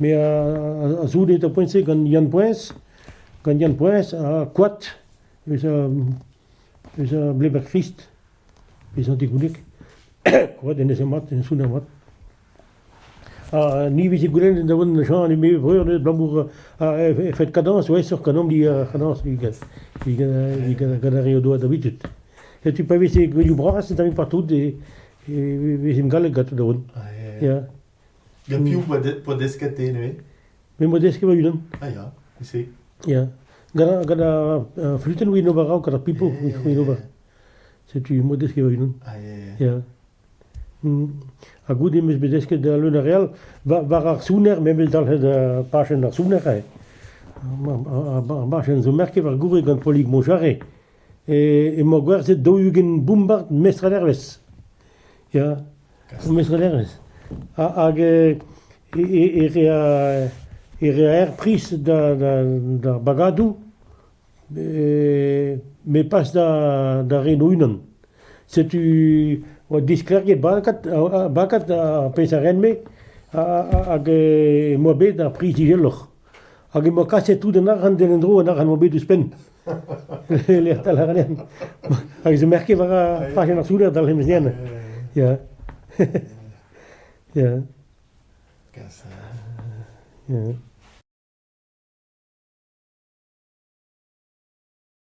Me a soune da poent-se gant Yann Poez, gant Yann Poez ha Koad eus a eus a Bleber-Krist, bezañ degoulek. Koad en mat, en soner mat. Ha ni 'vije goulennet da vont Jean eme vreur neuze abalamour efed kadañs oa aesoc'h ganeomp ni ar c'hadañs evit evit gant ar re o doa d'habitude. Setu pa veze gouelioù bras un tammig partout e e vezemp gallet ganto da vont. Ya. Gant piv 'poa desket te neuze? Me 'moa desket ma-unan. Ah ya, se. Ya. Gant gant ar flutenn 'ouien ober a-raok, gant ar pipo 'ouien ober. Setu 'moa desket ma-unan. Ah ya, ya. Ha goude 'm eus bet desket da leun ar re all war ar soner, me 'm eus dalc'het pachenn ar soner aze. Ar bachenn zo merket war gorre gant Polig Montjarret. Emañ gwerzhet 40 bombard mestr-a-dervezh. Ya, mestr-a-dervezh. Hag e rea e rea er priz d'ar bagadoù met pas da ren o-unan. Setu oa disklêriet bakad bakad ar pezh a ren-me hag em boa bet ar priz izeloc'h. Hag em boa kaset tout an arc'hant en-dro, an arc'hant oa bet ouzhpenn. Lec'h tal a ran. Hag zo merket war ar pajenn ar souder dal em eus Ya. Ya. Kas. Ya.